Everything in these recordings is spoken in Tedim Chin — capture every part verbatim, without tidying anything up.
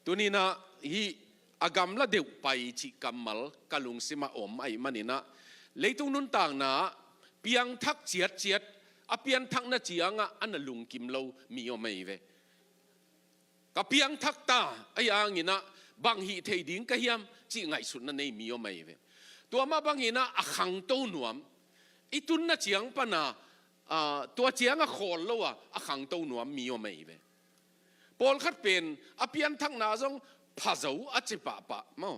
Tuninah hih a gamla deuh pai cih kammal ka lungsimah om ahih maninah leitung nuntakna ah piangthak ciatciat, a pianthakna ciangah a na lungkim lo mi om ahi ve. Ka piangthak ta, ahi hanginah bang hih thei ding ka hiam cih ngaihsutna nei mi om ahi ve. Tua mah banginah a khangto nuam, i tunna ciang pana, aa, tua ciang a khawl lo a, a khangto nuam mi om ahi ve. Pawlkhat pen a pianthakna zong phazo a ci pahpah maw.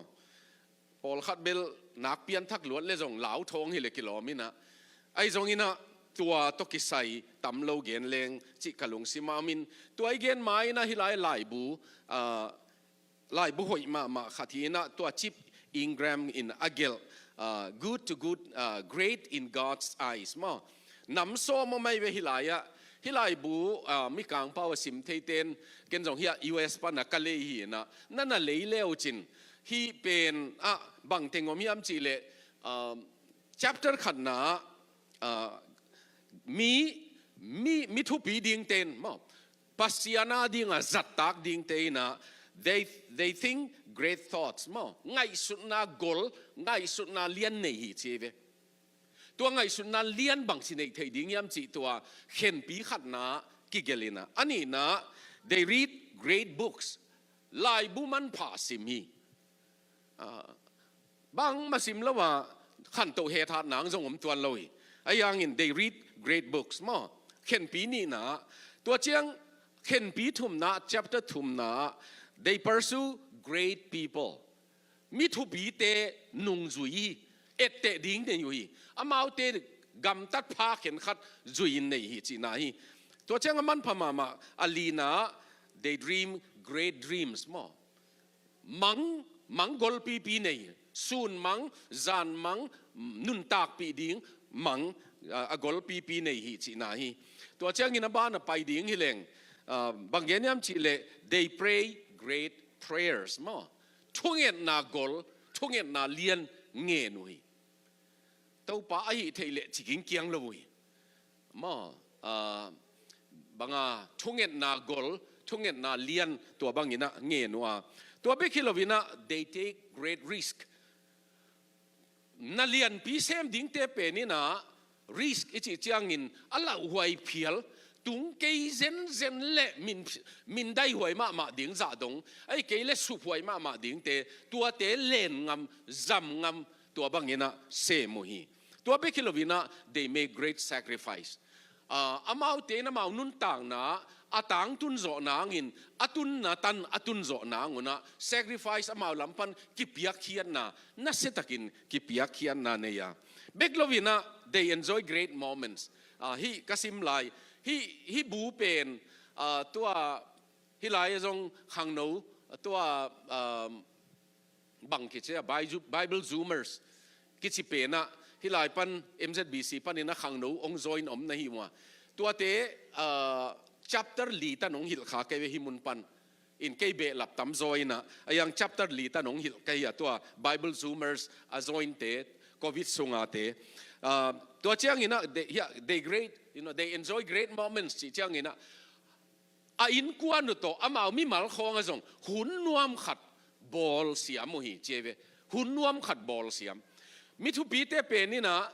Pawlkhat bel nak pianthak luat le zong lau thawng hileh kilawm inah, ahi zonginah tua tawh kisai tam lo gen leng cih ka lungsimah om in, tua i gen ma inah hih lai laibu, aa, laibu hoih mahmah khat hi inah, tua Chip Ingram in a gelh, aa, Good to Good, aa, Great in God's Eyes maw. Nam sawm om ahi ve hih lai-ah. Hih laibu, aa, Mikang pau a sim theite'n, ken zong hiah U S pana ka lei hi inah, na na lei le uh cin, hih pen ah bang teng om hiam cihleh, aa, chapter khatna ah, aa, mi, mi, mi thupi dingte'n maw, Pasian a dinga zattak dingte inah, they, they think great thoughts maw, ngaihsutna gol, ngaihsutna lian nei hi ci ve. Tua ngaihsutna lian bangci neih theih ding hiam cih tua khenpi khatna kigelh inah. A nihna, they read great books. Laibu manpha sim hi. Ah, bangmah sim lo a khantoh hethat nang zong om tuan lo hi. Ahi hangin they read great books maw. Khenpi nihna, tua ciang khenpi thumna, chapter thumna, they pursue great people. Mi thupite nungzui hi, etteh ding nei uh hi. Amaute gamtat pha khenkhat zui-in nei hi cihna hi. Tua ciang a manpha mahmah a lina, they dream great dreams maw. Mang, mang golpipi nei, sun mang, zan mang, nuntakpih ding mang, a, a golpipi nei hi cihna hi. Tua ciangin a ban a pai ding hileng, a, bang gen hiam cihleh, they pray great prayers maw. Thungetna gol, thungetna lian ngen uh hi. Topa ahih theih leh ci kingkiang lo uh hi. Maw, a, banga thungetna gol, thungetna lian tua banginah ngen uh a. Tua bek hi loinah, they take great risk. Na lianpi sem dingte pen inah risk i cih ciangin a lauhuai phial, tung kei zenzen le min, min daihuai mahmah ding zah dong, ahih kei le suphuai mahmah dingte, tuate len ngam, zam ngam, tua banginah sem uh hi. Tua bek hi loinah, they make great sacrifice. Ah, amaute in amau nuntakna a tangtun zawh nangin, a tunna tan a tun zawh nangunah sacrifice amau lam pan kipiakkhiatna, nasiatakin kipiakkhiatna nei a. Bek loinah, they enjoy great moments. Ah, hih ka sim lai, hih, hih bu pen, ah, tua, hih lai a zong khangno, tua, ah, bang kici a, Bi-, Bible Zoomers kici penah, hih lai pan M Z B C panin a khangno hong join om na hi uh a. Tuate, ah, chapter li tan hong hilh kha kei ve hih mun pan. In kei behlap tam zaw inah, a yang chapter li tan hong hilh kei a, tua Bible Zoomers a join te, covid sungate. Ah, tua cianginah, they, yeah, they great, you know, they enjoy great moments cih cianginah, a innkuan uh tawh amau mimal khawngah zong hun nuam khat bawl siam uh hi ci ve. Hun nuam khat bawl siam. Mi thupite pen inah,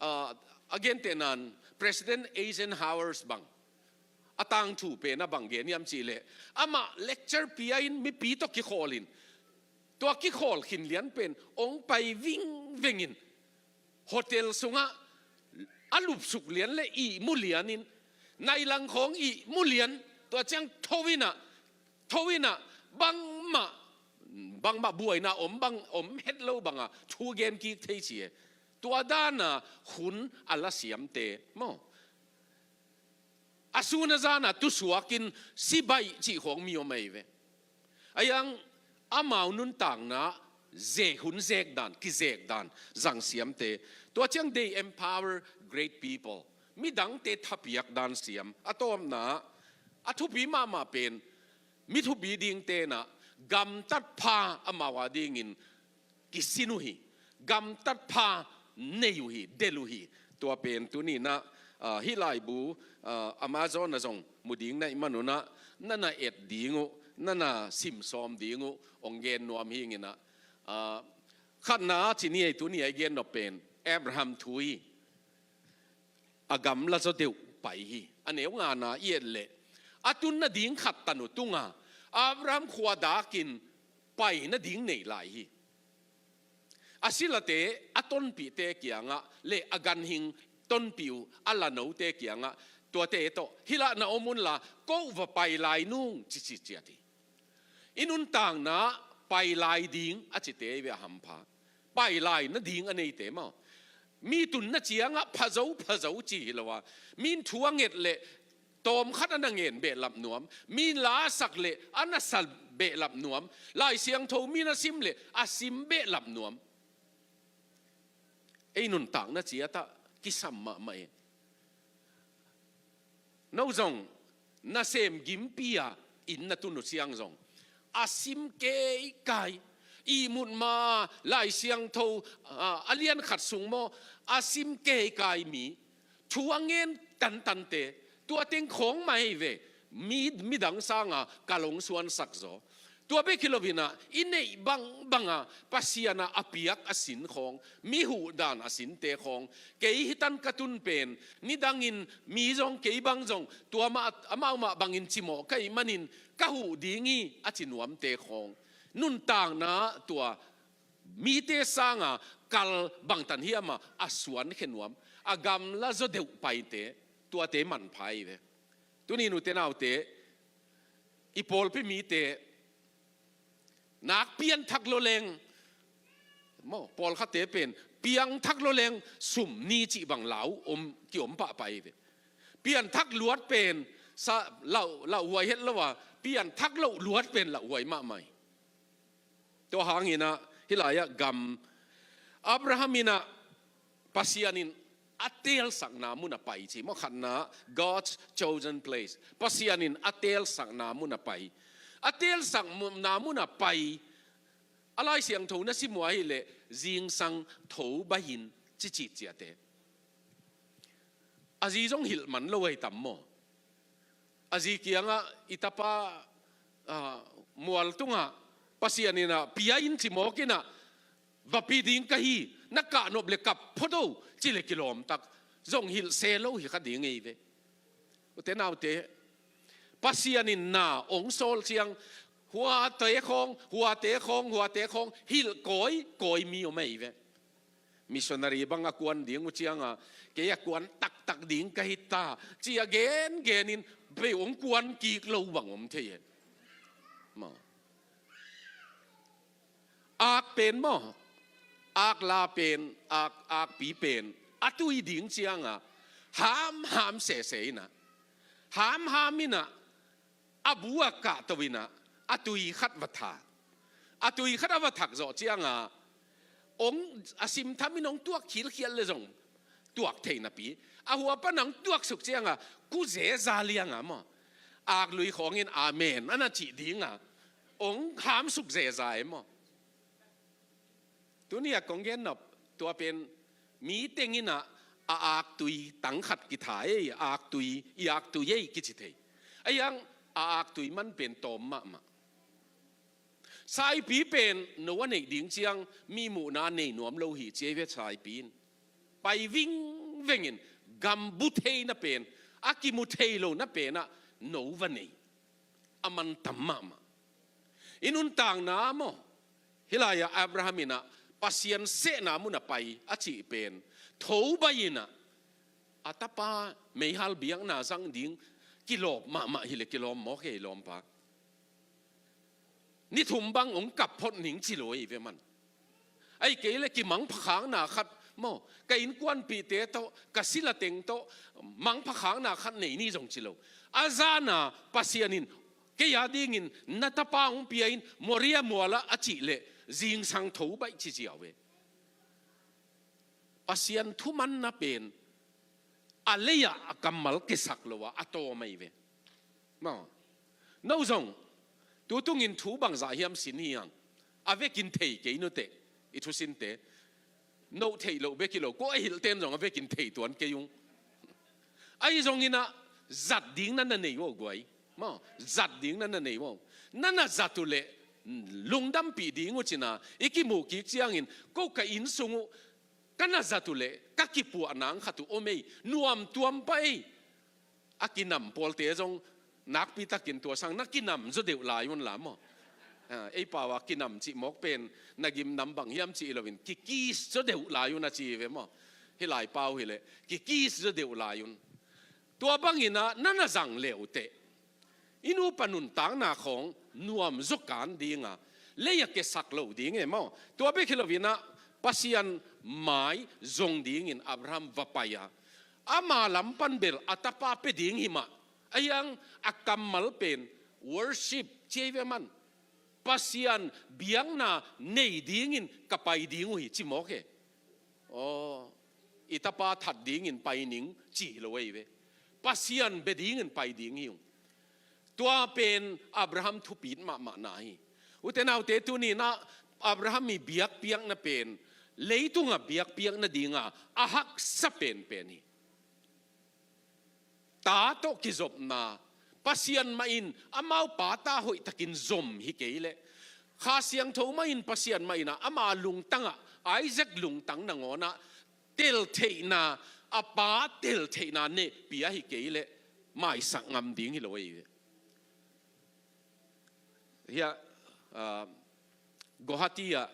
ah, a gentehna'n President Eisenhower bang, a tangthu pen a bang gen hiam cihleh, amah lecture pia in mipi tawh kikhawl in, tua kikhawl khin lian pen hong pai vingveng in, hotel sungah a lupsuk lian le ihmu lian in, nailang khawng ihmu lian, tua ciang tho inah, tho inah, bangmah, bangmah buaina om bang, om het lo banga thu gen kik thei ci e. Tua dana hun a la siamte maw, a sun a zana tusuakin sibaih cih khawng mi om ahi ve. A yang amau nuntakna ze-, hun zekdan, kizekdan zang siamte. Tua ciang they empower great people. Midangte thapiak dan siam. A tawpna, a thupi mahmah pen, mi thupi dingte inah gamtat pha amau a dingin kisin uh hi. Gamtat pha nei uh hi, del uh hi. Tua pen tuninah, ah, hih laibu, ah, Amazon ah zong mu ding na hih manunah, na na et ding uh, na na sim sawm ding uh hong gen nuam hi ing in ah, ah, khatna ci ni ei, tuni a i gen nop pen Abraham thu hi. A gamla zaw deuh pai hi. A neu ngana i et leh, a tun nading khat tan uh tunga Abraham khua dakin pai nading nei lai hi. A silate a tonpihte kiangah le a ganhing tonpih uh a lanote kiangah, tuate tawh, "Hih lah na om unla, ko va pai lai nung," ci ci ciat hi. I nuntakna pai lai ding a cite hi ve, a hampha. Pai lai nading a neite maw. Mi tunna ciangah phazo phazo ci hi lo a, min thu a nget leh tawm khat a na ngen behlap nuam, min la a sak leh a na sa behlap nuam, Lai Siangtho min a sim leh a sim behlap nuam. Ei nuntakna ciatah kisam mahmah e. No zong nasem gimpi-a inn na tun uh ciang zong, a sim keikai, ihmut ma, Lai Siangtho, a, a lian khat sung maw, a sim keikai mi, thu a ngen tantante, tua teng khawng mah hi ve, mi, midang sanga kal hong suansak zaw. Tua bek hi lo in ah, i neih bangbanga Pasian a a piak a sin khawng, mi huhdan a sinte khawng, kei hi tan ka tun pen, nidangin mi zong kei bang zong tua mah, amau mah bangin cimawh ka hih manin ka huh ding hi a ci nuamte khawng, nuntakna tua mite sanga kal bangtan hiam a a suankhia nuam, a gamla zaw deuh paite, tuate manpha hi ve. Tuni nute naute, i pawlpi mite, nak pianthak lo leng maw, pawlkhatte pen piangthak lo leng sum ni cih bang lau om, kiom pahpah hi ve. Pianthak luat pen sa, lau, lauhuai het lo a, pianthak loh luat pen lauhuai mahmah hi. Tua hangin ah, hih lai-ah gam, Abraham in ah, Pasian in a teelsakna mun a pai ci maw, khatna, God's chosen place. Pasian in a teelsakna mun a pai. A teelsakna mun a pai. A Lai Siangtho na sim uh ahih leh, zingsang tho baih in ci ci ciat e. A zi zong hilh man lo ahi tam maw. A zi kiangah, "I tapa, ah, mual tungah Pasian in ah pia in," ci mawk in ah, "Va pi ding ka hi, na kah nop leh kap phot o," ci leh kilawm tak. Zong hilh se lo hi kha ding ei ve. Ute naute, Pasian in na hong sawl ciang, huate khawng, huate khawng, huate khawng hilh kawikawi mi om ei ve. Missionary bang a kuan ding uh cianga, "Kei a kuan taktak ding ka hi ta," ci a gengenin, bei hong kuan kik lo bang om thei e. Maw. Ak pen maw, ak la pen, ak, akpi pen a tui ding cianga hamham sese in ah, hamham in ah, a bu ah kahto in ah, a tui khat va thak. A tui khat a va thak zawh cianga, hong, a simtham in hong tuak khilkhial leh zong tuak thei napi, a hua pan hong tuaksuk cianga, ku zeza lianga maw, ak lui khawngin amen a na cih dinga hong hamsuk zeza e maw. Tuni a kong gen nop, tua pen mi teng in ah a aktui tang khat kitha ei, aktui, i aktui ei kici thei. Ahi hang a aktui man pen tawm mahmah. Saipi pen no a neih ding ciang mi muhna nei nuam lo hi ci ei ve, saipi in. Pai vingveng in, gambu theina pen, a kimu thei lo na pen ah no va nei. A mantam mahmah. I nuntakna maw, hih lai-ah Abraham in ah Pasian sehna mun a pai a cih pen, tho baih in ah, a tapa meihal biakna zang ding kilawp mahmah hi leh kilawm mawk ei, lawmpa. Ni thum bang hong kap phot ning ci lo ei ve man. Ahih kei leh kimangpha khakna khat maw, ka innkuanpihte tawh, ka sila teng tawh mangpha khakna khat nei ni zong ci lo. A zana Pasian in, "Kei a dingin na tapa hong pia in Moria mualah," a cih leh zingsang tho baih ci ziau e. Pasian thumanna pen a lei-ah a kammal kesak lo a, a tawm ahi ve. Maw. No zong, tu tungin thu bangzah hiam sin hi hang, a vekin thei kei nuteh, i thusinte. No theih loh bek hi lo, ko a hilhten zong a vekin thei tuan kei ung. Ahi zongin ah, zat ding na na nei uh guai. Maw, zat ding na na nei uh. Na na zat uh leh lungdampih ding uh ci-in ah i kimuh kik ciangin, ko ka inn sung uh ka na zat uh leh ka kipuah nang khat uh om ei, nuam tuam pah ei. A kinam pawlte zong nakpi takin tua sang na kinam zaw deuh lai un la maw. Ah, ei pau ah kinam cih mawk pen na gimnam bang hiam cih hi loin, kikis zaw deuh lai un a ci hi ve maw. Hih lai pau hi leh kikis zaw deuh lai un. Tua bangin ah na na zang le uh teh i nupa nuntakna khawng nuam zaw kan ding a, lei a kesak lo ding e maw. Tua bek hi loin ah Pasian mai zong dingin Abraham va pai a, ama lam pan bel a tapa pia ding hi mah. Ahi hang a kammal pen worship ci hi ve maw. Pasian biakna nei dingin ka pai ding uh hi ci mawk e. Aw, i tapa that dingin pai ning ci hi lo ei ve. Pasian bia dingin pai ding hi ung. Tua pen Abraham thupit mahmahna hi. U te nau te, tuni-in ah Abraham i biakpiakna pen leitung a biakpiakna ding a a haksa penpen hi. Ta tawh kizopna, Pasian mah in amau pa ta hoih takin zom hi kei leh, Kha Siangtho mah in Pasian mah in ah ama lungtang ah Isaac lungtang nangawn ah teltheihna, a pa teltheihna nei pia hi kei leh maisak ngam ding hi lo ei ve. Hiah, ah, Guwahati ah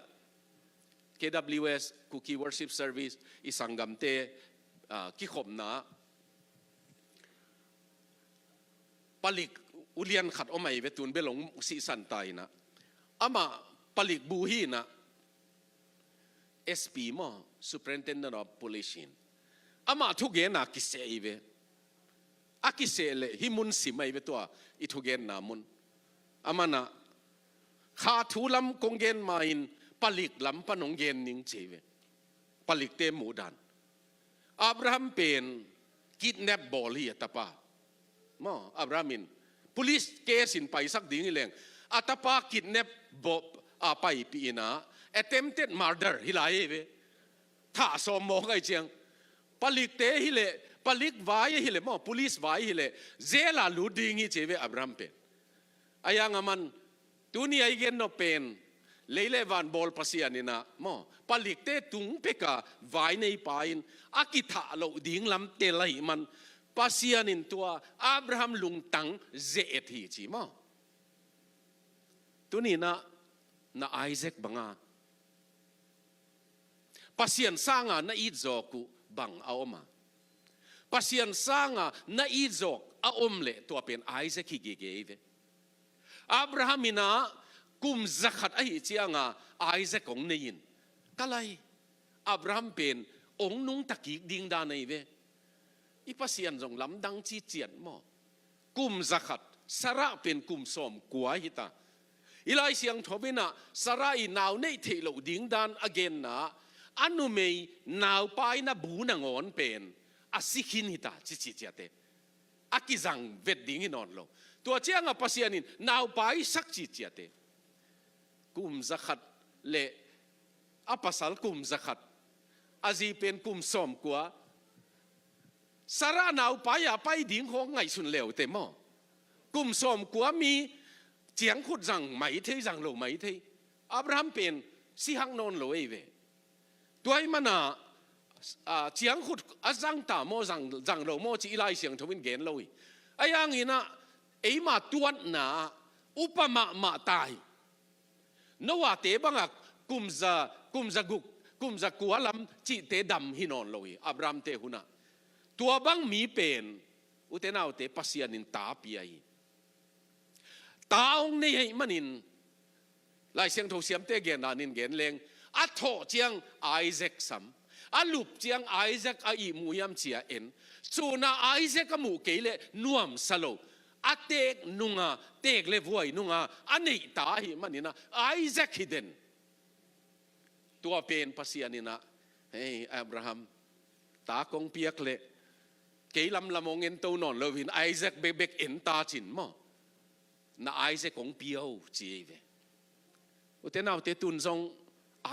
K W S, Kuki Worship Service, i sanggamte, ah, kikhopna ah palik ulian khat om ahi ve, tun bel hong sihsan ta hi-in ah. Amah palik bu hi-in ah, S P maw, Superintendent of Police hi-in. Amah thugenna kiseh hi ve. A kiseh leh hih mun sim ahi ve, tua i thugenna mun. Aman ah, kha thu lam kong gen ma-in palik lam pan hong gen ning ci hi ve. Palikte muhdan. Abraham pen kidnap bawl hi a tapa. Maw, Abraham in police case in paisak ding hi leng, a tapa kidnap bawl a paipih in ah attempted murder hi lai hi ve. Thah sawm mawk ahih ciang, palikte hi leh, palik vai hi leh maw, police vai hi leh, jail ah lut ding hi ci hi ve Abraham pen. Ahi hang aman, tuni a i gen nop pen, lei le van bawl Pasian in ah maw, palikte tung pek a vai nei pa in a kithah loh ding lam tel ahih man, Pasian in tua Abraham lungtang ze-et hi ci maw. Tuni-in ah na Isaac bang a, Pasian sang a na it zawk uh bang a om a? Pasian sang a na it zawk a om leh tua pen Isaac hi gige hi ve. Abraham in ah kum zakhat ahih ciang a Isaac hong nei in, ka lai, Abraham pen hong nungta kik ding dan ahi ve. I Pasian zong lamdang ciciat maw. Kum zakhat, Sarah pen kum sawmkua hi ta. I Lai Siangtho in ah Sarah i nau neih theih loh ding dan a genna ah, a numei naupai na bu nangawn pen a si khin hi ta, ci ciciat e. A kizang vet ding hi nawn lo. Tua ciang a Pasian in naupai sak ciciat e. Kum zakhat le a pasal kum zakhat, a zi pen kum sawmkua. Sarah naupai a pai ding khawng ngaihsun le uh teh maw. Kum sawmkua mi ciangkhut zang mai thei, zang lo mai thei. Abraham pen si hak nawn lo ei ve. Tua ahih man a, a, ciangkhut a zang ta maw, zang, zang lo maw cih i Lai Siangtho in gen lo hi. Ahi hangin ah eima tuatna ah upa mahmah ta hi. Noah-te bang a kum za, kum za guk, kum za kua lam cihte dam hi nawn lo hi, Abraham-te hun ah. Tua bang mi pen, u te nau te, Pasian in ta pia hi. Ta hong nei ahih manin, Lai Siangtho siamte gen dan in gen leng, a thawh ciang Isaac sam, a lup ciang Isaac a ihmu hiam ci-a en. Sun a Isaac a muh kei leh nuamsa lo. A teek nung a, teek le vuai nung a, a neih ta ahih manin ah Isaac hi den. Tua pen Pasian in ah, "Hei Abraham, ta kong piak leh kei lamlam hong en to nawn lo-in Isaac bekbek en ta cin maw. Na Isaac kong pia o," ci hi ve. U te nau te, tun zong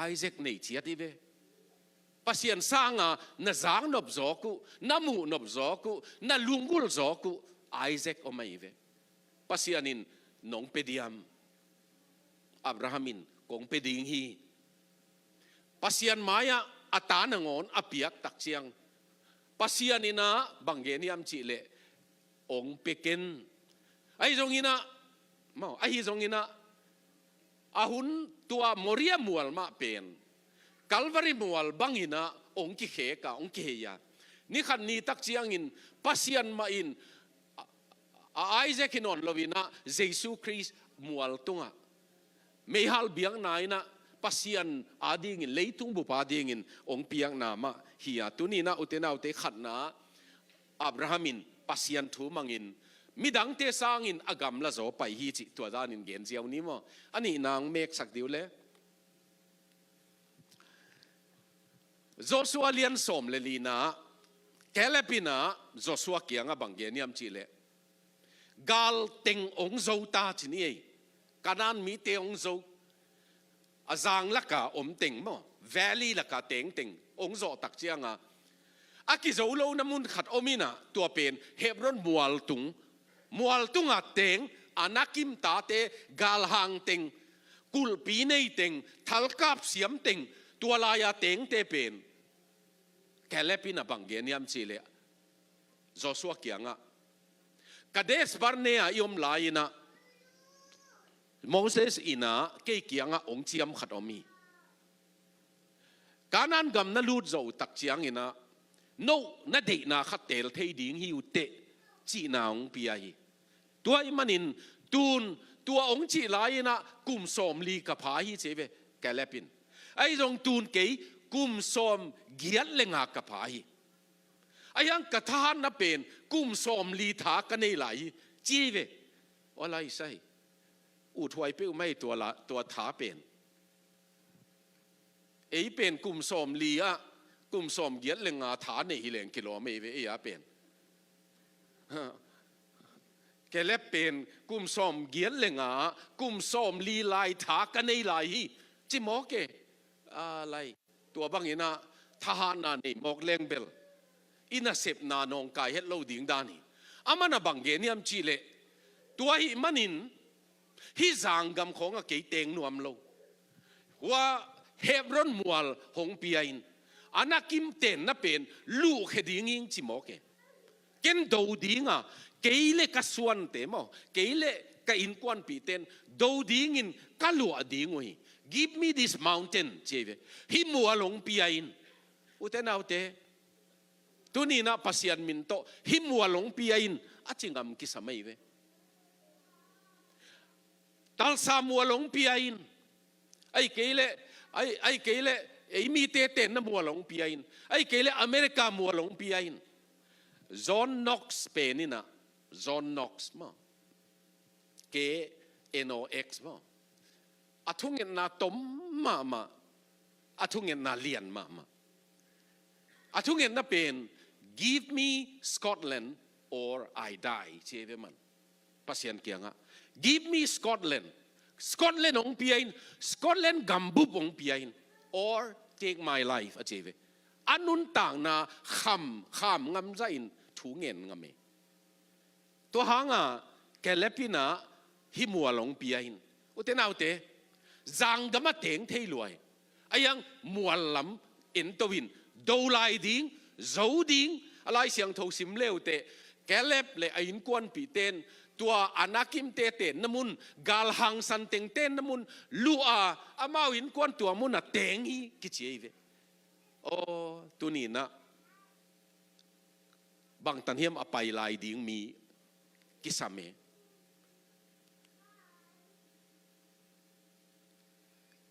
Isaac nei ciat hi ve. Pasian sang a na zak nop zawk uh, na muh nop zawk uh, na lunggulh zawk uh Isaac om ahi ve. Pasian in nong pe diam, Abraham in kong pia ding hi. Pasian mai-ah a ta nangawn a piak tak ciang, Pasian in ah bang gen hiam cih leh ong pia ken. Ahi zongin ah, maw, ahi zongin ah, a hun tua Moria mual mah pen Calvary mual bangin ah ong kikhek a, ong kihei a. Ni khat ni tak ciangin Pasian mah in a, a Isaac hi nawn loin ah Jesu Khrist mual tungah meihal biakna in ah Pasian adingin, leitung bup adingin ong piakna mah hi a. Tuni-in ah ute naute, khatna, Abraham in Pasian thu mangin midangte sangin a gamla zaw pai hi cih tua danin gen ziau ni maw. A nihna ong meksak dih uh le, Joshua lian sawm le lina, Caleb in ah Joshua kiangah bang gen hiam cih leh, gal teng ong zo ta ci ni ei. Kanaan mite ong zo, a zang laka om teng maw, valley laka tengteng ong zawh tak cianga, a kizo lona mun khat om in ah, tua pen Hebron mualtung, mualtunga teng, Anakim tate, galhang teng, kulhpi nei teng, thalkap siam teng, tua laia tengte pen Caleb in ah bang gen hiam cih leh, Joshua kiangah, Kadesh Barnea i om lai-in ah Moses in ah kei kiangah ong ciam khat om hi. Kanaan gam na lut zawh uh tak ciangin ah, no na deihna khat teel thei ding hi uh teh, cihna ong pia hi. Tua ahih manin tun, tua ong cih lai-in ah kum sawmli ka pha hi ci ei ve, Caleb in. Ahi zong tun kei kum sawmgiat le nga ka pha hi. Ahi hang ka thahatna pen kum sawmli tha ka nei lai hi ci ei ve. Aw lai sai. Uthuai peuhmah hi tua la, tua tha pen. Ei pen kum sawmli ah, kum sawmgiat le nga tha nei hi leng kilawm ei ve, ei a pen. Caleb pen kum sawmgiat le nga ah, kum sawmli lai tha ka nei lai hi ci mawk e. A lai. Tua bangin ah thahatna nei mawk leng bel i nasepna nawngkai het lo ding dan hi. Aman ah bang gen hiam cih leh, tua ahih manin hih zanggam khawngah kei teng nuam lo. Hua Hebron mual hong pia in, Anakim tenna pen luhkhia ding ing ci mawk e. Ken do ding a, kei le ka suante maw, kei le ka innkuanpihten do dingin ka luah ding uh hi. Give me this mountain ci ei ve. Hih mual hong pia in. Ute naute, tuni-in ah Pasian min tawh hih mual hong pia in a ci ngam kisam ei ve. Talsa mual hong pia in. Ahih kei leh, ahih, ahih kei leh ei mite tenna mual hong pia in. Ahih kei leh America mual hong pia in. John Knox pen in ah, John Knox maw, K N O X maw, a thungetna tom mahmah, a thungetna lian mahmah. A thungetna pen, "Give me Scotland or I die," ci ei ve man. Pasian kiangah, "Give me Scotland." Scotland hong pia in, Scotland gambup hong pia in, "Or take my life," a ci ei ve. A nuntakna kham, kham ngam zahin thu ngen ngam e. Tua hangah Caleb in ah hih mual hong pia in. Ute naute, zanggam ah teng thei lua hi. Ahi hang mual lam ento in, do lai ding, zo ding. A Lai Siangtho sim le uh teh, Caleb le a innkuanpihten tua Anakimte tenna mun, galhang santeng tenna mun luh a, amau innkuan tua munah teng hi kici ei ve. Aw, tuni-in ah bangtan hiam a pai lai ding mi kisam e.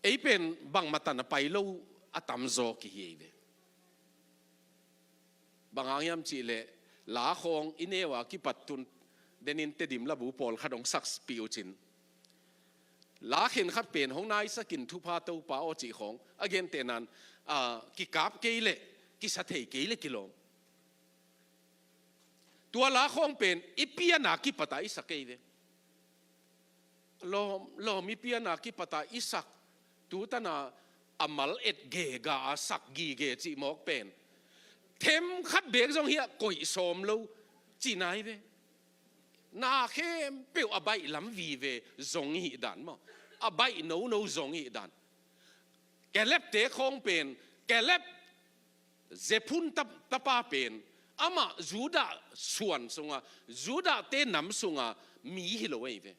Ei pen bangmah tan a pai lo a tamzaw kihi ei ve. Bang hang hiam cih leh, la khawng i neu a kipat tun denin Tedim labu pawlkhat hong sakpih uh cin, la khenkhat pen hong naisakin thupha Topa aw cih khawng a gentehna in, a, kikap kei leh, kisa thei kei leh kilawm. Tua la khawng pen i pian a kipat a i sak ei ve. Lawm, lawm, i pian a kipat a i sak, tu tan a a mal et gega a sak gige cih mawk pen, themkhat beek zong hiah koih sawm lo cihna hi ve. Na khempeuh a baih lam vive zong i hih dan maw. a baih nono zong hi dan. Kaleb te khawng pen, Kaleb Jephun ta-, tapa pen, amah Judah suan sunga, Judah te nam sunga mi hi lo ahi ve.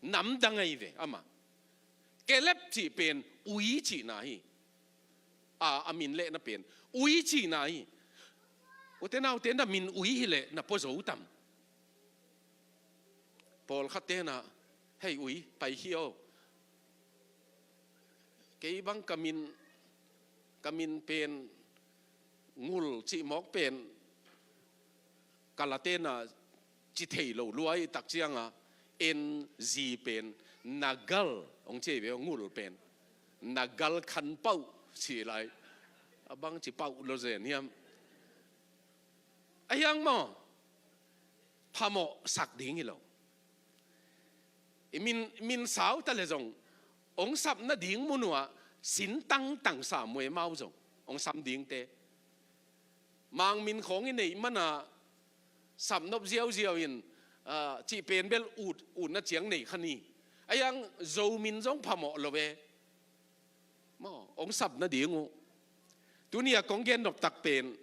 Nam dang ahi ve amah. Kaleb cih pen ui cihna hi. A, a min leh na pen ui cihna hi. Ute naute, na min ui hileh na pua zo tam? Pawlkhat te na, "Hei ui, pai hi aw. Kei bang ka min, ka min pen Ngul cih mawk pen, ka la te na ci thei lo lua i tak cianga, en zi pen Nagal hong ci ve, Ngul pen Nagal Khan Pauh ci lai. A bang ci pauh lo zen hiam? A hiang maw, phamawh sak ding hi lo. I min, min sau ta le zong, hong sap nading mun uh ah sin tangtang sa muai mau zong hong sam dingte. Mang min khawng i neih mana sap nop ziauziau in, ah, cih pen bel ut, utna ciang nei kha ni. A hiang Zo min zong phamawh lo ve. Maw, hong sap nading uh. Tuni a kong gen nop tak pen,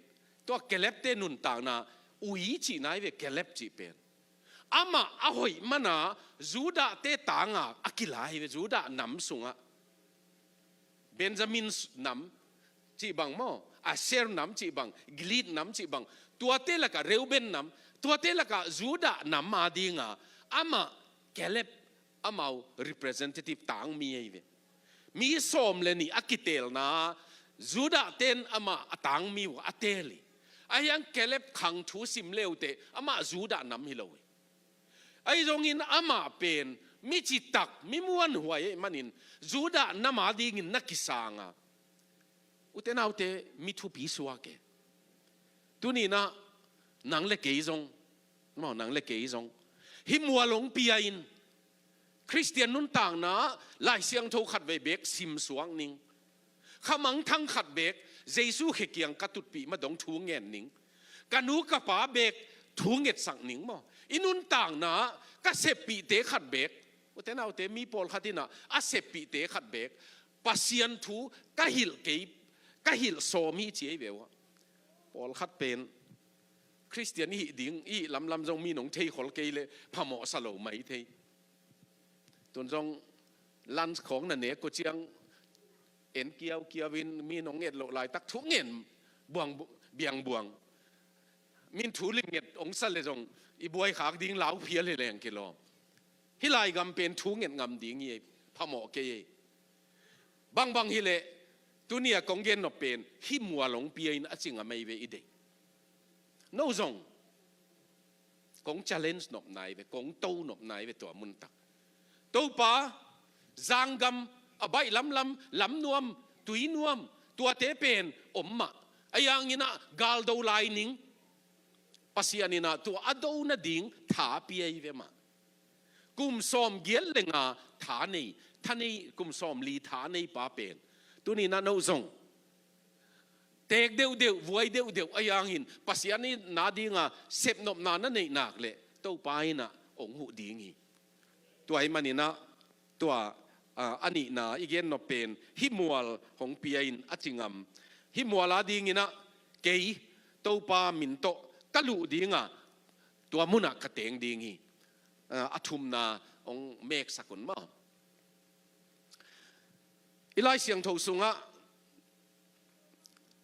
tua Kaleb te nuntakna, ui cihna hi ve, Kaleb cih pen. Amah a hoih mana Judah te tanga a kila hi ve, Judah nam sungah. Benjamin s-, nam cih bang maw, Asher nam cih bang, Gilead nam cih bang, tuate lakah Reuben nam, tuate lakah Judah nam a dinga, amah Kaleb, amau representative tangmi ahi ve. Mi sawm le nih a kitelna, Judah ten amah a tangmi uh a tel hi. A hiang Kaleb khang thu sim leute, amah Judah nam hi lo hi. Ahi zongin amah pen mi citak, mi muanhuai ahih manin Judah nam a dingin na kisanga. Ute naute, mi thupi suak e. Tuninah nang le kei zong, maw, nang le kei zong, hih mual hong pia in, Khristian nuntakna Lai Siangtho khat vei bek sim suak ning. Khamangthang khat bek, Jesu khe kiang ka tutpih ma dong thu ngen ning. Ka nu ka pa bek thu ngetsak ning maw. I nuntakna ka seppihte khat bek. Ute naute, mi pawlkhat inah a seppihte khat bek Pasian thu ka hilh kei, ka hilh sawm hi ci ei ve uh ah. Pawlkhat pen Khristian i hih ding, i hih lamlam zong mi nong thei khol kei le phamawh sa lo mai thei. Tun zong lunch khawng na nek uh ciang en kiaukiau in mi nong nget loh laitak thu ngen buang bu-, biang buang. Min thu limnget hong sa le zong i buai khak ding lau phial hi leng kilawm. Hih lai gam pen thu nget ngam ding hi, phamawh kei hi. Bangbang hileh, tuni a kong gen nop pen hih mual hong pia in a ci ngam ei ve i deih. No zong kong challenge nop nai ve, kong to nop nai ve tua mun tak. Topa, zanggam, a baih lamlam, lamnuam, tuinuam, tuate pen om mah. A hiang inah galdo lai ning. Pasian inah tua a do nading tha pia hi ve mah. Kum sawm giat le nga tha nei, tha nei, kum sawm li tha nei pa pen. Tuni inah no zong teek deuhdeuh, vuai deuhdeuh a hiang in Pasian in na dinga sepnopna na neih nak leh Topa inah hong huh ding hi. Tua ahih maninah tua, ah, a nihna i gen nop pen hih mual hong pia in a ci ngam. Hih mual a dinginah kei Topa min tawh ka luh dinga tua munah ka teng ding hi. Ah, a thumna hong meksak un maw. I Lai Siangtho sungah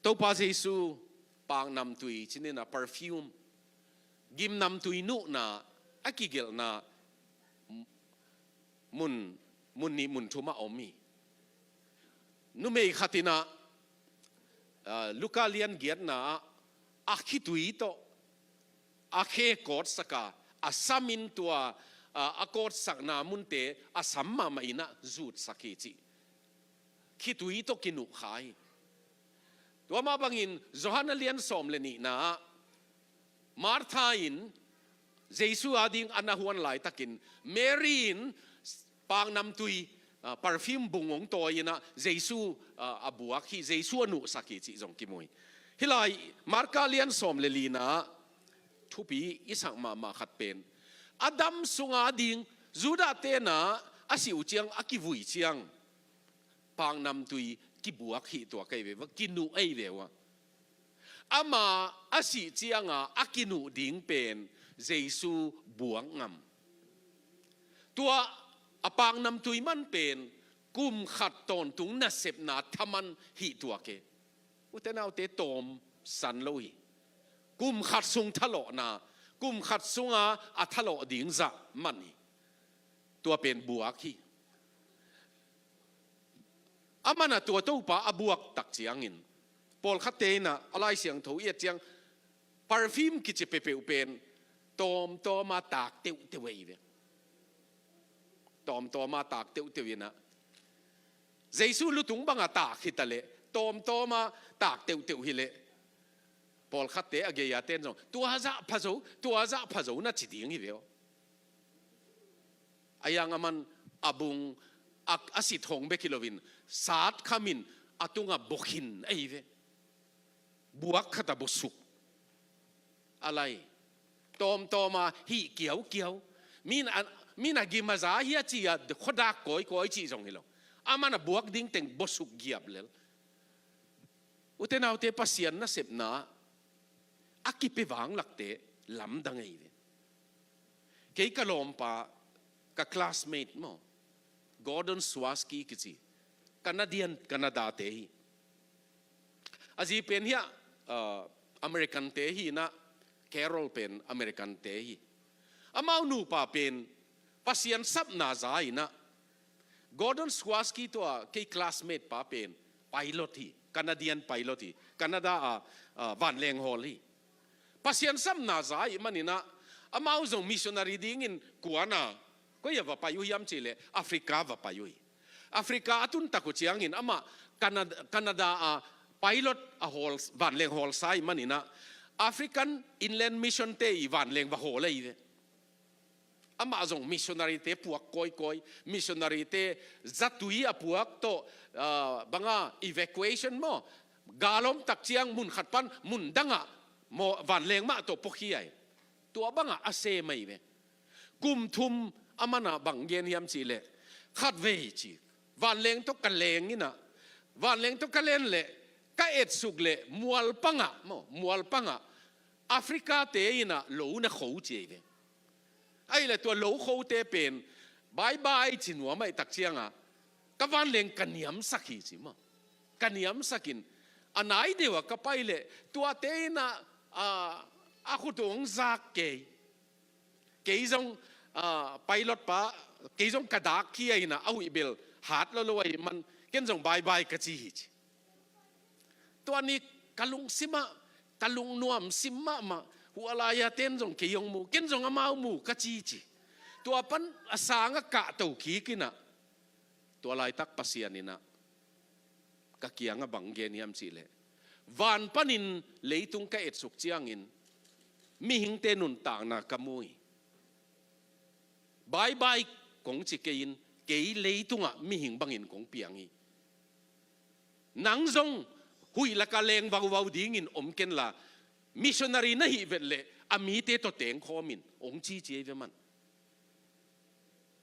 Topa Jesu paknamtui, cinina perfume, gimnamtui nuhna a kigelhna mun, mun nih mun thum a om hi. Numei khat inah, ah, Luka lian giatna ah a khitui tawh a khe kawtsaka, a samin tua, ah, a kawtsakna munte a sam mahmah inah zutsak hi cih khitui tawh kinuhkha hi. Tua mah bangin Johan a lian sawm le nihna ah Martha in Jesu a ding a na huan laitakin Mary in paknamtui, ah, perfume bung hong tawi inah Jesu, ah, a buak hi, Jesu a nuhsak hi cih zong kimu hi. Hih lai Marka lian sawm le lina ah thupi i sak mahmah khat pen a dam sunga ding Judah tenah A sih uh ciang, a kivui ciang, paknamtui kibuak hih tua kei ve, va kinuh ei ve uh a. Ama a sih cianga a kinuh ding pen Jesu buak ngam. Tua a paknamtui man pen kum khat tawntung nasepna thaman hih tua ke. Ute naute, tawm san lo hi. Kum khat sung thalawhna, kum khat sunga a thalawh ding zah man hi. Tua pen buak hi. A mana tua Topa a buak tak ciangin, pawlkhatte inah a Lai Siangtho i et ciang, perfume kici peuhpeuh pen tawmtawma tak teuhteuh ei ve. Tawmtawma tak teuhteuh inah, Jesu lutung banga tak hita leh, tawmtawma tak teuhteuh hileh, pawlkhatte a gei-a ten zong, tua zah pha zo, tua zah pha zo na ci ding hi ve aw. A yang a man a bung a, a sit hong bek hi loin, sat khamin a tunga bokhin ei ve. Buak khata bosuk. A lai. Tawmtawma hih kiaukiau. Min a, min a gim a za hi a ci a, khuadak kawikawi cih zong hi lo. A man a buak ding teng bosuk giap lel. Ute naute, Pasian nasepna a kipia vanglakte lamdang ei ve. Kei ka lawmpa, ka classmate maw, Gordon Swaski kici, Canadian, Canada te hi. A zi pen hiah, uh, American te hi inah, Carol pen American te hi. Amau nupa pen Pasian sapna za inah, Gordon Swaski tua kei classmate pa pen pilot hi, Canadian pilot hi, Canada a, a, vanleng hawl hi. Pasian sapna za ih maninah, amau zong missionary dingin kuana, koi a va pai uh hiam cihleh, Africa va pai uh hi. Africa a tun tak uh ciangin amah Canada, Canada a pilot a hawl, vanleng hawlsa ih maninah, African Inland Mission te ih vanleng va hawl ahi ve. Amah zong missionary te puak kawikawi, missionary te zatui a puak tawh, ah, banga evacuation maw, galom tak ciang mun khat pan mun dangah maw, vanleng mah tawh puakhia hi. Tua bangah a sem ahi ve. Kum thum a mana bang gen hiam cihleh, khatvei ci, vanleng tawh ka leng inah, vanleng tawh ka len leh, ka etsuk leh mualpangah maw, mualpangah Africa te inah lo na kho ci ahi ve. Ahih leh tua lokhote pen bye bye ci nuam ahih tak cianga, ka vanleng ka niamsak hi ci maw. Ka niamsakin, a nai deuh a ka pai leh tuate inah, a, a khut uh hong zak kei. Kei zong, a, pilot pa, kei zong ka dak khia inah, a huih bel hat lolo ahih man, ken zong bye bye ka ci hi ci. Tua ni ka lungsimah, ka lungnuam sim mahmah, hua lai-a ten zong kei hong mu, ken zong amau mu ka ci ci. Tua pan a sangah kahto kik inah, tua laitak Pasian inah ka kiangah bang gen hiam cihleh, van panin leitung ka etsuk ciangin mihingte nuntakna ka mu hi. Bye bye kong ci kei in, kei leitungah mihing bangin kong piang hi. Nang zong huih laka leng vauvau dingin om kenla, missionary na hih vet leh a mite tawh tengkhawm in, hong ci ci ahi ve man.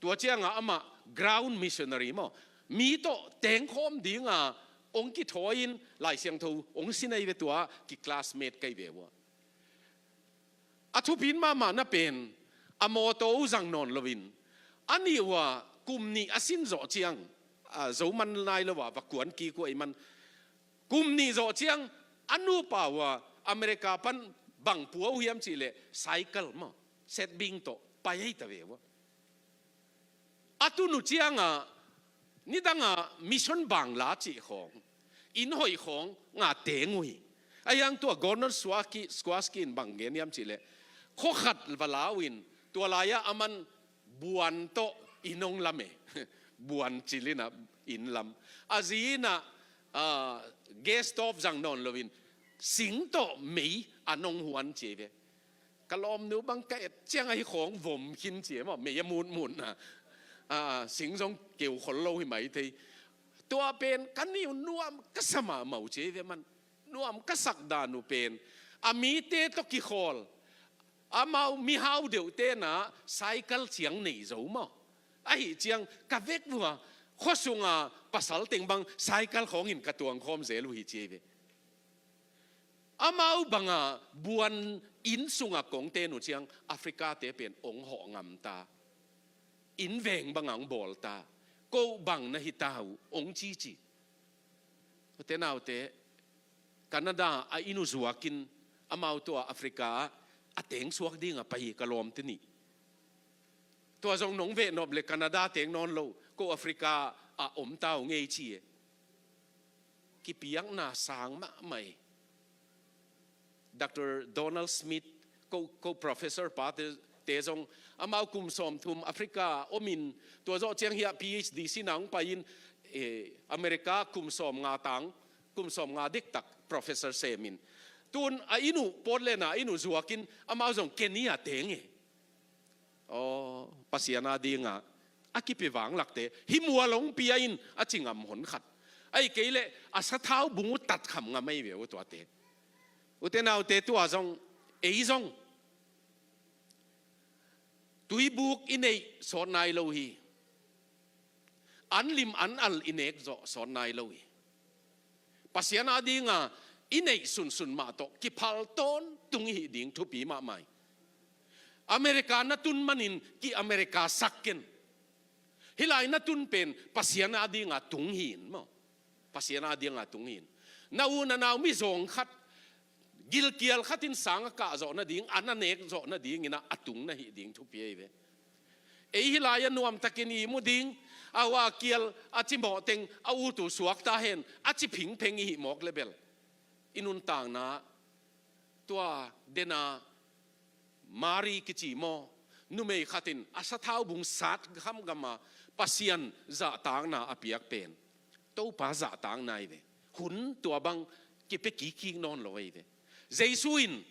Tua cianga amah ground missionary maw, mi tawh tengkhawm dinga hong kithawi in, Lai Siangtho hong sin ahi ve, tua ki classmate ka hi ve uh a. A thupin mahmah na pen, a mawtaw uh zang nawn loin, a nih uh a kum nih a sin zawh ciang, a, zo man nai lo a va kuan kik uh ahih man, kum nih zawh ciang a nupa uh a America pan bang pua uh hiam cihleh, cycle maw, setbing tawh pai ahi ta ve uh a. A tun uh cianga, nidanga mission bangla cih khawng, inn hoih khawng nga teng uh hi. A hiang tua Gordon Swaski, Swaski in bang gen hiam cihleh, khuakhat va la uh in, tua lai-ah a man buan tawh inn hong lam e. Buan cil inah inn lam. A zi inah, ah, gas stove zang nawn loin, sing tawh mei an hong huan ci ahi ve. Ka lawmnu bang ka et ciang ahi khawng vom khin ci e maw, mei a mutmutna. Ah, sing zong keu khol lo hi mai thei. Tua pen ka nih uh nuam ka sa mahmah uh ci ahi ve man. Nuam ka sak dan uh pen, a mite tawh kikhawl, amau mihau deuh tenah cycle ciang nei zo maw. Ahi ciang ka vek vua, khuasunga pasal teng bang cycle khawngin ka tuang khawm zel uh hi ci ei ve. Amau banga buan inn sunga kong ten uh ciang Africa te pen ong hawh ngam ta. Inn veng banga ong bawl ta. Ko bang na hi ta uh ong cici. Ute naute, Canada a inn uh zuakin amau tua Africa ah a teng suak dinga pai hi ka lawmte nih. Tua zong nong veh nop le Canada teng nawn lo, ko Africa ah om ta uh ngei ci e. Kipiakna sang mahmah e. Doctor Donald Smith, ko, ko professor pa te, te zong, amau kum sawm thum Africa omin, tua zawh ciang hiah P H D sin a hong pai in, eh, America kum sawm nga tang, kum sawm nga dektak professor semin. Tun a inn uh, Portland a inn uh zuakin, amau zong Kenya teng e. Aw, Pasian a dinga a kipi vanglakte hi mual hong pia in a ci ngam hon khat. Ahi kei leh a sathau bung uh tat kham ngam ahi ve uh tuate. Ute naute, tua zong, ei zong tuibuk i neih sawt nai lo hi. An lim an al i nek zawh sawt nai lo hi. Pasian a dinga i neih sunsun mah tawh kiphal tawntung i hih ding thupi mahmah hi. America na tun manin ki-America sak ken. Hih lai na tun pen Pasian a dinga tung hi in maw. Pasian a dinga tung hi in. Na u na nau mizawng khat, gilkial khatin sang a kah zawh nading, an a nek zawh nadingin a tung na hih ding thupi ahi ve. Ei hih lai a nuamtakin i mu ding, a ua kial a cimawh teng a ut uh suak ta hen, a ci phingpheng i hih mawk le bel i nuntakna, tua dena Mari kici maw, numei khatin a sathau bung sat khamgama Pasian zahtakna a piak pen Topa zahtakna ahi ve. Hun tua bang kipia kikkik nawn lo ahi ve. Jesu in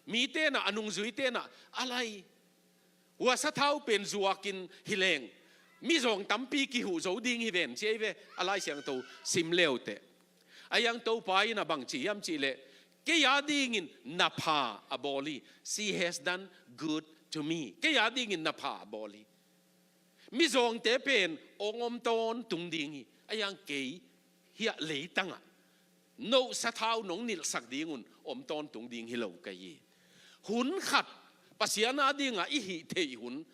mi tenah, a nungzui tenah, a lai, hua sathau pen zuakin hi leng mizawng tampi kihuh zo ding hi ven ci ahi ve, a Lai Siangtho sim leuteh. A hiang Topa in a bang ci hiam cih leh, kei a dingin na pha a bawl hi. She has done good to me. Kei a dingin na pha a bawl hi. Mizawngte pen ong om tawntung ding hi. A hiang kei hiah leitangah no sathau nong nilhsak dingun om tawntung ding hi lo ka hi. Hun khat Pasian a dinga i hih theih hun,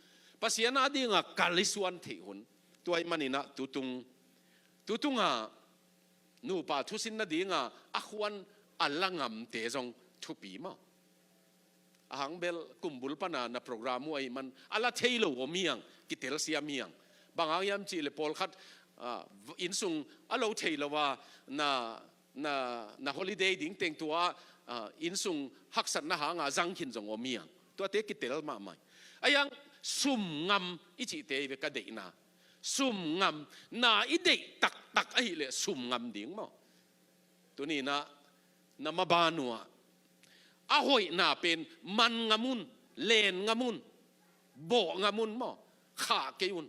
Pasian a dinga kal i suan theih hun, tua ahih maninah tutung, tutunga nupa thusin nadinga a khuan a la ngamte zong thupi maw? A hang bel kumbul pana na program uh ahih man a la thei lo om hiang, kitelsiam hiang. Bang hang hiam cih leh pawlkhat, ah, innsung a lo thei lo a, na, na, na holiday ding teng tua, ah, innsung haksatna hanga zang khin zong om hiang. Tuate kitel mahmah. A hiang sum ngam i cihte hi ve ka deihna. Sum ngam, na i deih taktak ahih leh sum ngam ding maw? Tuninah na maban uh ah a hoihna pen man ngam un, len ngam un, bawh ngam un maw, khah kei un.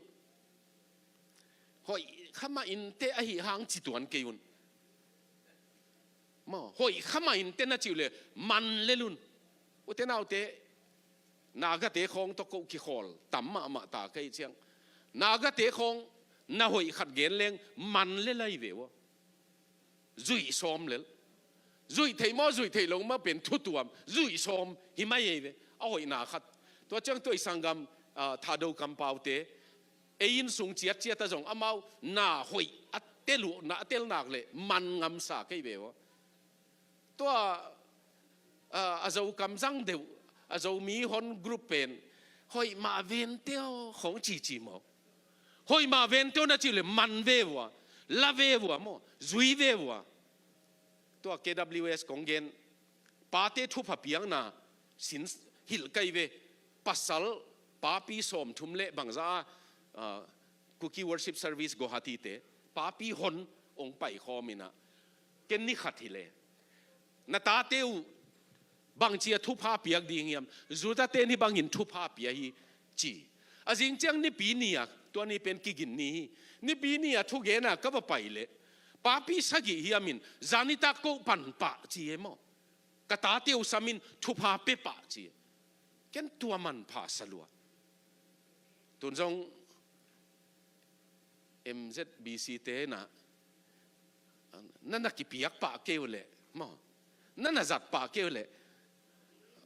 Hoih khamah inteh ahi hang ci tuan kei un. Maw, hoih khamah inteh na cih uh leh man lel un. Ute naute, Nagate khawng tawh ko kikhawl tam mahmah ta ka hih ciang, Nagate khawng na hoih khat gen leng man lel ahi ve ua. Zuih sawm lel. Zuih theih maw, zuih theih lo maw pen thutuam. Zuih sawm hi mai ei ve. A hoihna khat. Tua ciang tua i sanggam, ah, Thado kampaute, ei innsung ciatciat a zong amau na hoih a tel uh, na a tel nak leh man ngamsa kei ve ua. Tua, ah, a Zokam zang deuh, a Zomi hon group pen hoih mah venteo khawng cici maw? Hoih mah venteo na cih leh man ve vua, la ve vua maw, zui ve vua. Tua K W S kong gen, pate thupha piakna sin hilh kei ve. Pasal papi sawmthum le bangza a, ah, Kuki Worship Service Guwahati te papi hon ong paikhawm inah, ken ni khat hileh na tate uh bangci a thupha piak ding hiam? Judah te ni bangin thupha pia hi, ci. A zing ciang Nipi ni-a, tua ni pen kigin ni hi. Nipi ni-a thugena ka va pai leh, papi sagih hiamin zanitak ko pan pah ci e maw. Ka tate uh samin thupha pe pah ci e. Ken tua manpha sa lua. Tun zong M Z B C te na, na na kipiak pah kei uh leh maw, na na zat pah kei uh leh,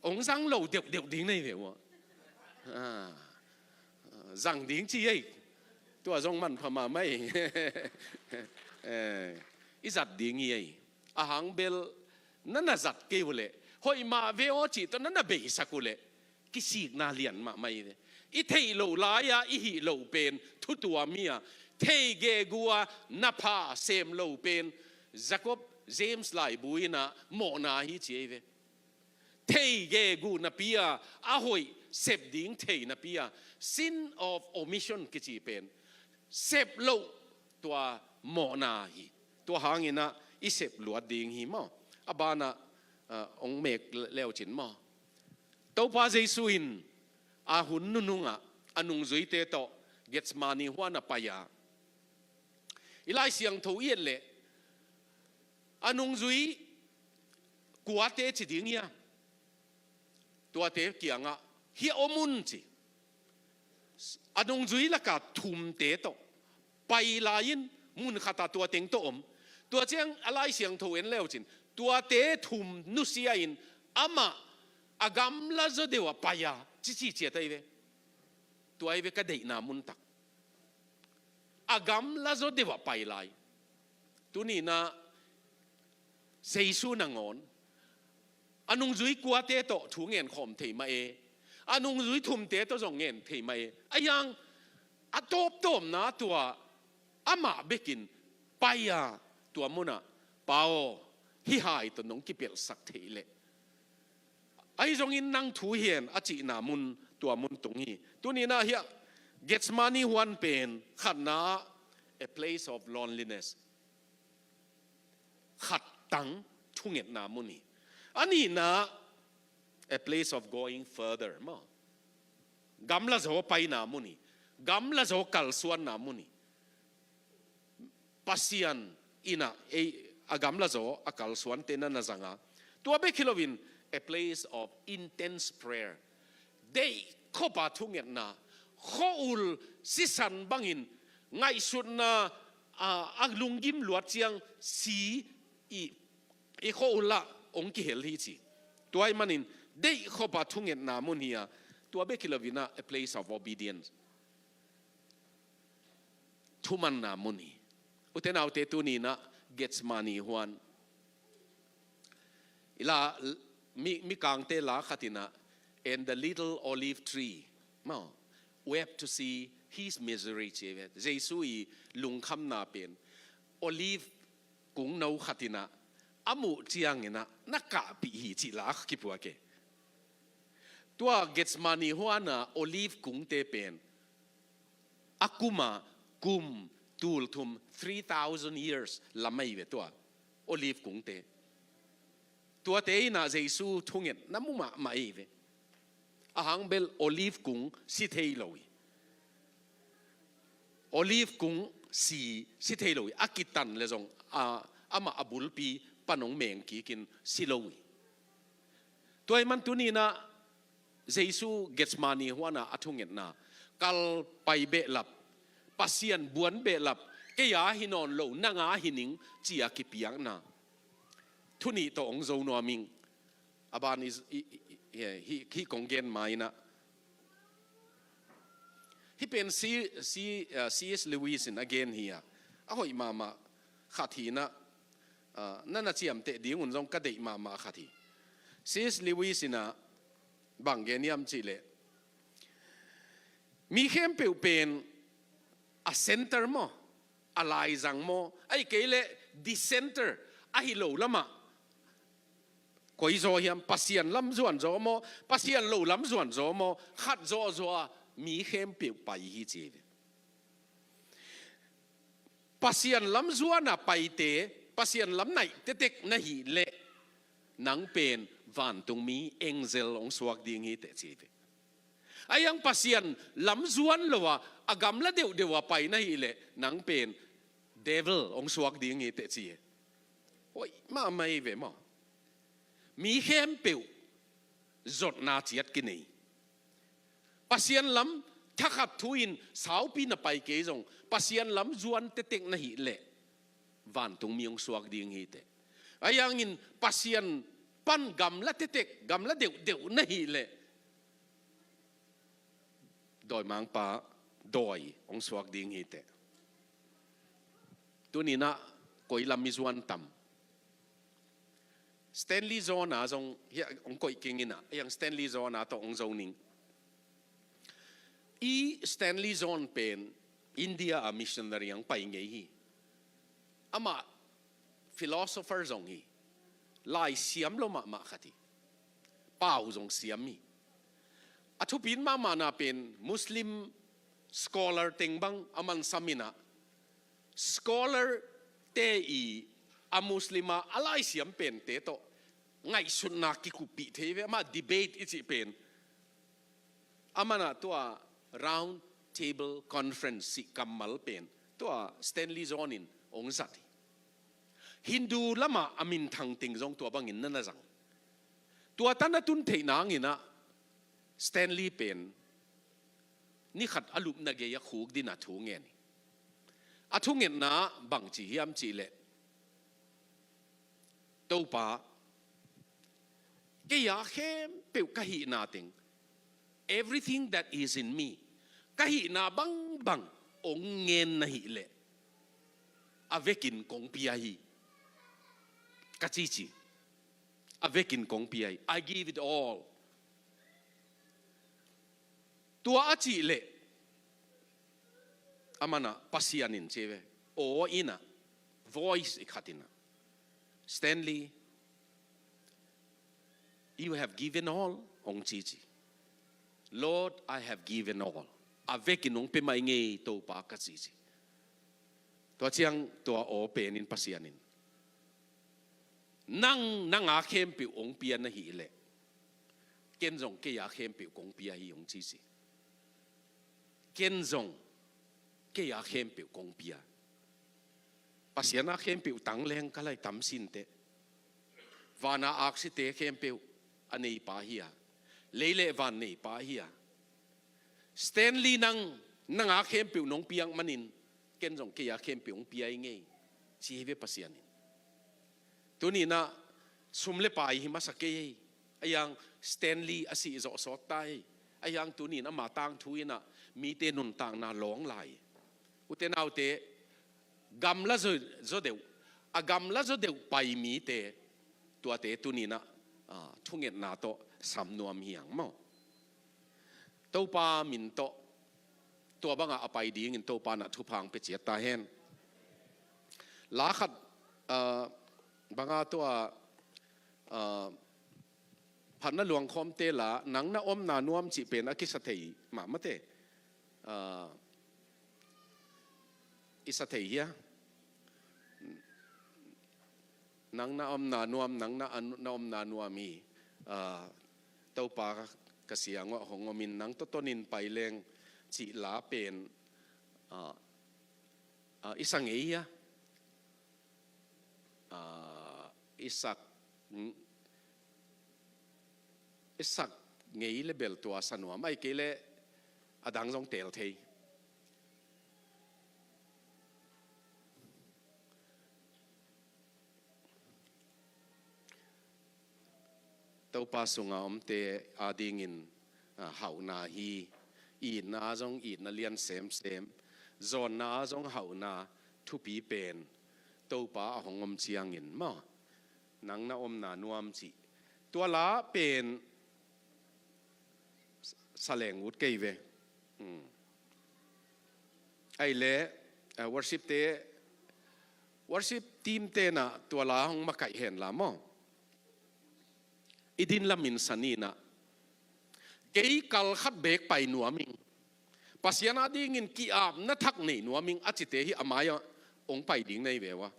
hong zang lo deuhdeuh ding na hi ve uh. Ah, zang ding ci ei. Tua zong manpha mahmah ei. Eh, i zat ding hi ei. A hang bel na na zat kei uh leh, hoih mah ve aw cih tawh na na beisak uh leh, kisikna lian mahmah hi ve. I theih loh lai-a i hih loh pen thu tuam hi a, thei gegu a na pha sem loh pen Jacob, James laibu in ah mawhna hi ci hi ve. Thei gegu napi-a a hoih sep ding thei napi-a, sin of omission kici pen sep loh, tua mawhna hi. Tua hangin ah i sep luat ding hi maw. A banah, ah, hong mek leucin maw, Topa Jesu in a hun nunungah a nungzuite tawh Gethsemane huan a pai a, i Lai Siangtho i et leh a nungzui kuate ci ding hi a, tuate kiangah hia om un ci. A nungzui laka thumte tawh pai lai-in mun khatah tua teng tawh om. Tua ciang a Lai Siangtho en leucin, tuate thum nusia-in amah a gamla zaw deuh ah pai a, cici ciat ahi ve. Tua ahi ve ka deihna muntak. A gamla zaw deuh ah pai lai. Tuni-in ah Jesu nangawn a nungzui kuate tawh thu ngen khawm thei mah e, a nungzui thumte tawh zong ngen thei mah e. Ahi hang a tawptawpna tua amah bekin pai a, tua munah, Pa aw, hih hai tawh nong kipelhsak theih leh, ahi zongin nang thu hi hen, a cihna mun, tua mun tung hi. Tuni-in ah hiah Gethsemane huan pen khatna, a place of loneliness, khattang thungetna mun hi. A nihna, a place of going further maw, gamla zaw paina mun hi. Gamla zaw kalsuanna mun hi. Pasian in ah ei, a gamla zaw a kalsuante na na zang a. Tua bek hi loin, a place of intense prayer, deih khop a thungetna, khua-ul sisan bangin ngaihsutna, a, a lunggim luat ciang si i, i khua-ul ah hong kihel hi ci. Tua ahih manin deih khop a thungetna mun hi a, tua bek hi loin ah, a place of obedience, thumanna mun hi. U te nau te, tuni-in ah Gethsemane huan i la, mi, Mikangte la khat in ah, "And the little olive tree maw, wept to see his misery," ci ve. Jesu i lungkhamna pen olive kung no khat in ah a muh ciangin ah na kahpih hi cih la kipuak e. Tua Gethsemane huan a olive kungte pen a kum a, kum tul thum, three thousand years lam ahi ve tua olive kungte. Tuate in ah Jesu thungetna mu mahmah ahi ve. A hang bel olive kung si thei lo hi. Olive kung si, si thei lo hi. A kitan leh zong, a, amah a bulpi pan hong meng kikin si lo hi. Tua ahih man tuni-in ah Jesu Gethsemane huan a a thungetna, kal pai behlap, Pasian buan behlap, kei a hi nawn lo, nang a hi ning, ci a kipiakna. Thu nih tawh hong zo nuam ing. A ban i, i, i, i, hih, hih kong gen ma-in ah, hih pen C, C, uh, C S Lewis in a gen hi a, a hoih mahmah khat hi-in ah, uh, na na ciamteh ding un zong ka deih mahmah khat hi. C S Lewis in ah bang gen hiam cih leh, mi khempeuh pen a center maw, a laizang maw, ahih kei leh dissenter, a hi lo lamah koi zaw hiam, Pasian lam zuan zaw maw, Pasian lo lam zuan zaw maw, khat zawhzawh a mi khempeuh pai hi ci hi ve. Pasian lam zuan a paite, Pasian lam naih tektek na hih leh, nang pen vantungmi angel hong suak ding hi teh ci hi ve. Ahi hang Pasian lam zuan lo a, a gamla deuhdeuh a pai na hih leh, nang pen devil hong suak ding hi teh ci hi. Hoih mahmah hi ve maw. Mi khempeuh zotna ciat kinei. Pasian lam thakhat thu in saupi na pai kei zong, Pasian lam zuan tektek na hih leh, vantungmi hong suak ding hi teh. Ahi hangin Pasian pan gamla tektek, gamla deuhdeuh na hih leh, dawimangpa dawi hong suak ding hi teh. Tuni-in ah koi lam i zuan tam? Stanley Jones zong hiah hong koih keng in ah, hiah Stanley Jones tawh hong zo ning. I Stanley Jones pen India a missionary hong pai ngei hi. Amah philosopher zong hi. Lai siam lo mahmah khat hi. Pau zong siam hi. A thupi mahmahna pen Muslim scholar teng bang a mansam in ah, scholar te i a Muslim a a laisiam pente tawh ngaihsutna kikuppih thei ve. Amah debate i cih pen, amah in ah tua round table conference cih kammal pen tua Stanley Jones in hong zat hi. Hindu lamah a minthang teng zong tua bangin na na zang. Tua tan a tun theih nangin ah Stanley pen ni khat a lupna gei a khukdin a thu ngen hi. A thungetna bangci hiam cih leh, Topa, kei a khempeuh ka hihna teng, everything that is in me, ka hihna bangbang hong ngen na hih leh, a vekin kong pia hi, ka cici. A vekin kong pia hi. I give it all. Tua a cih leh, amah in ah Pasian in ci ve, aw in ah, voice i khat in ah, Stanley, you have given all, hong cici. Lord, I have given all. A vekin hong pia mai ngei Topa, ka cici. Tua ciang tua aw pen in Pasian in, nang, nang a khempeuh hong pia na hih leh, ken zong kei a khempeuh kong pia hi, hong cici. Ken zong kei a khempeuh kong pia. Pasian a khempeuh tangleng ka lai tam sin teh. Van a aksite khempeuh a neipa hi a, lei le van neipa hi a, Stanley, nang, nang a khempeuh nong piak manin, ken zong kei a khempeuh hong pia hi ngei, ci hi ve Pasian in. Tuni-in ah sum le pai hi masa kei hi. Ahi hang Stanley a sih zawh sawt ta hi. Ahi hang tuni-in ama tangthu in ah mite nuntakna lawng lai. Ute naute, gamla zaw, zaw deuh, a gamla zaw deuh pai mite, tuate tuni-in ah, ah, thungetna tawh sam nuam hi hang maw. Topa min tawh tua bangah a pai dingin Topa in ah thupha hong pia ciat ta hen. La khat, ah, banga tua, ah, Phatna Luangkhawmte la, Nang na omna nuam cih pen a kisa thei mahmah te. Ah, i sa thei hia? Nang na omna nuam, nang na, na omna nuam hi. Ah, Topa ka siang uah hong omin, nang tawh tonin pai leng cih la pen, ah, ah, i sa ngei hia? Ah, i sak, i sak ngei le bel tua sa nuam, ahih kei leh a dang zong teel thei. Topa sunga omte adingin, ah, hauhna hi. Itna zong itna lian semsem, zawnna zong hauhna thupi pen Topa a hong om ciangin maw, nang na omna nuam cih. Tua la pen sa leng ut kei ve. Hmm. Ahih leh, eh, worship te, worship team te in ah tua la hong makaih hen la maw. I din lamin sa ni in ah, kei kal khat beek pai nuam ing, Pasian adingin ki-apna thak nei nuam ing a cite hih a mai-ah hong pai ding na hi ve ua.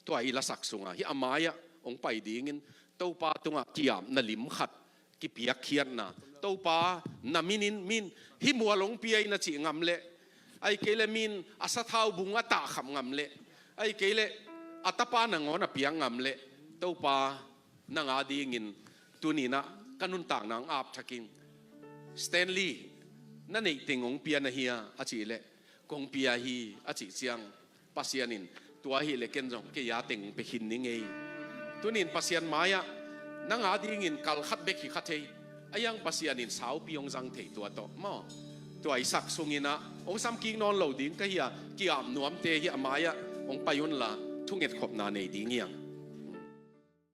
Tua i lasak sungah hih a mai-ah hong pai dingin Topa tungah ki-apna lim khat kipiakkhiatna, Topa na minin, min hih mual hong pia in a cih ngam leh, ahih kei leh min a sathau bung a tahkhap ngam leh, ahih kei leh a tapa nangawn a piak ngam leh, Topa nang adingin tuni in ah ka nuntakna hong ap thak ing. Stanley, Na neih teng hong pia na hia a cih leh, kong pia hi a cih ciang, Pasian in tua hi leh ken zong kei a teng hong pia khin ning ei. Tunin Pasian mai-ah nang a dingin kal khat bek hi kha thei. A iang Pasian in saupi hong zang thei tua tawh maw. Tua i sak sungin ah hong samkik nawn lo ding ka hi a, ki-ap nuamte hi a mai-ah hong pai unla thungetkhopna nei ding hiang.